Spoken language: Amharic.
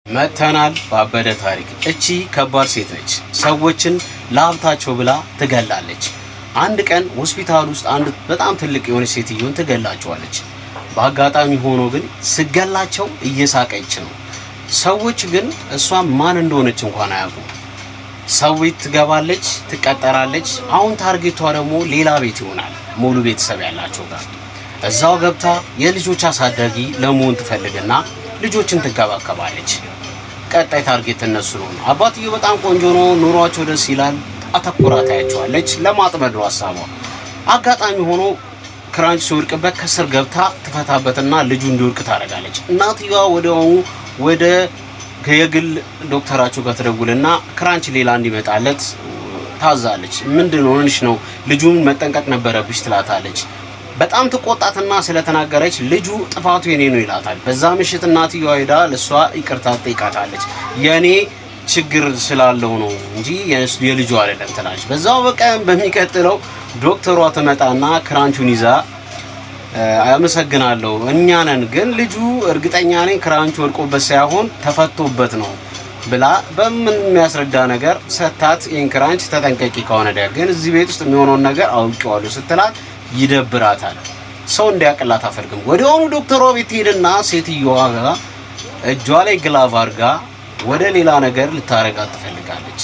መተናል ባበደ ታሪክ። እቺ ከባድ ሴት ነች። ሰዎችን ለሀብታቸው ብላ ትገላለች። አንድ ቀን ሆስፒታል ውስጥ አንድ በጣም ትልቅ የሆነች ሴትዮን ትገላቸዋለች። በአጋጣሚ ሆኖ ግን ስገላቸው እየሳቀች ነው። ሰዎች ግን እሷ ማን እንደሆነች እንኳን አያውቁም። ሰው ቤት ትገባለች፣ ትቀጠራለች። አሁን target ቷ ደግሞ ሌላ ቤት ይሆናል፣ ሙሉ ቤተሰብ ያላቸው ጋር። እዛው ገብታ የልጆች አሳዳጊ ለመሆን ትፈልግና ልጆችን ትንከባከባለች። ቀጣይ target እነሱ ነው። አባትየው በጣም ቆንጆ ነው፣ ኑሯቸው ደስ ይላል። አተኩራ ታያቸዋለች። ለማጥመድ ነው ሀሳቧ። አጋጣሚ ሆኖ ክራንች ሲወድቅበት ከስር ገብታ ትፈታበትና ልጁ እንዲወድቅ ታደርጋለች። እናትየዋ ወዲያውኑ ወደ የግል ዶክተራቸው ጋር ትደውልና ክራንች ሌላ እንዲመጣለት ታዛለች። ምንድን ሆነሽ ነው? ልጁን መጠንቀቅ ነበረብሽ ትላታለች። በጣም ትቆጣትና ስለተናገረች ልጁ ጥፋቱ የኔ ነው ይላታል። በዛ ምሽት እናትየዋ ሄዳ ለእሷ ይቅርታ ትጠይቃታለች። የኔ ችግር ስላለው ነው እንጂ የልጁ አይደለም ትላለች። በዛው በቀን በሚቀጥለው ዶክተሯ ትመጣና ክራንቹን ይዛ አመሰግናለሁ፣ እኛ ነን፣ ግን ልጁ እርግጠኛ ነኝ ክራንቹ ወድቆበት ሳይሆን ተፈቶበት ነው ብላ በምን የሚያስረዳ ነገር ሰታት፣ ይህን ክራንች ተጠንቀቂ፣ ከሆነ ግን እዚህ ቤት ውስጥ የሚሆነውን ነገር አውቄዋለሁ ስትላት ይደብራታል። ሰው እንዲያቅላት አፈልግም። ወዲያውኑ ዶክተሯ ቤት ትሄድና ሴትዮዋ ጋር እጇ ላይ glove አድርጋ ወደ ሌላ ነገር ልታረጋት ትፈልጋለች።